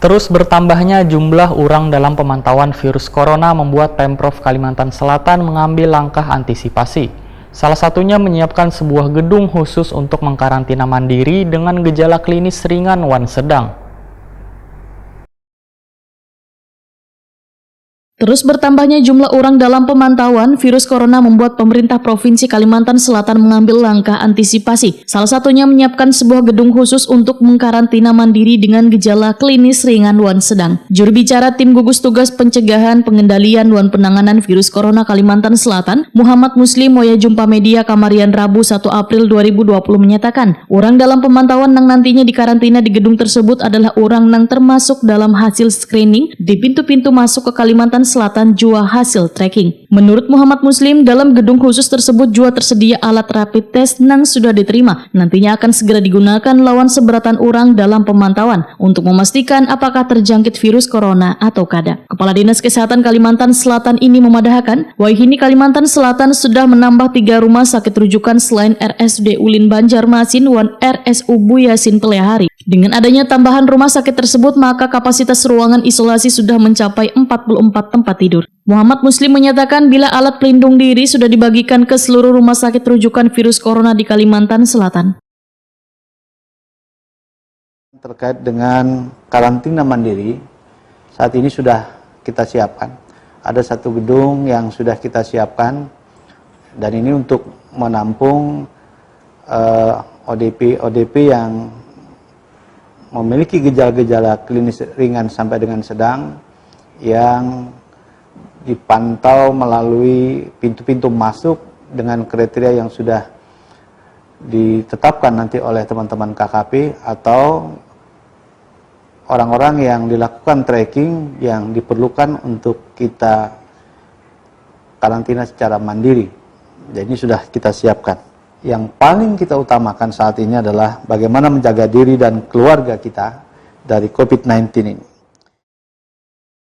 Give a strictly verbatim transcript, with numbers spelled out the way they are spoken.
Terus bertambahnya jumlah urang dalam pemantauan virus corona membuat Pemprov Kalimantan Selatan mengambil langkah antisipasi. Salah satunya menyiapkan sebuah gedung khusus untuk mengkarantina mandiri dengan gejala klinis ringan wan sedang. Terus bertambahnya jumlah orang dalam pemantauan virus corona membuat pemerintah Provinsi Kalimantan Selatan mengambil langkah antisipasi. Salah satunya menyiapkan sebuah gedung khusus untuk mengkarantina mandiri dengan gejala klinis ringan wan sedang. Juru bicara Tim Gugus Tugas Pencegahan, Pengendalian, wan Penanganan Virus Corona Kalimantan Selatan, Muhammad Muslim, wayah jumpa media kamarian Rabu satu April dua ribu dua puluh menyatakan, orang dalam pemantauan nang nantinya dikarantina di gedung tersebut adalah orang nang termasuk dalam hasil screening di pintu-pintu masuk ke Kalimantan Selatan jua hasil tracking. Menurut Muhammad Muslim, dalam gedung khusus tersebut jua tersedia alat rapid test nang sudah diterima. Nantinya akan segera digunakan lawan seberatan orang dalam pemantauan untuk memastikan apakah terjangkit virus corona atau kada. Kepala Dinas Kesehatan Kalimantan Selatan ini memadahakan, wayahini Kalimantan Selatan sudah menambah tiga rumah sakit rujukan selain R S U D Ulin Banjarmasin wan R S U Buyasin Peleahari. Dengan adanya tambahan rumah sakit tersebut, maka kapasitas ruangan isolasi sudah mencapai empat puluh empat tempat tidur. Muhammad Muslim menyatakan bila alat pelindung diri sudah dibagikan ke seluruh rumah sakit rujukan virus corona di Kalimantan Selatan. Terkait dengan karantina mandiri, saat ini sudah kita siapkan. Ada satu gedung yang sudah kita siapkan, dan ini untuk menampung eh, O D P O D P yang memiliki gejala-gejala klinis ringan sampai dengan sedang yang dipantau melalui pintu-pintu masuk dengan kriteria yang sudah ditetapkan nanti oleh teman-teman K K P atau orang-orang yang dilakukan tracking yang diperlukan untuk kita karantina secara mandiri. Jadi ini sudah kita siapkan. Yang paling kita utamakan saat ini adalah bagaimana menjaga diri dan keluarga kita dari covid sembilan belas ini.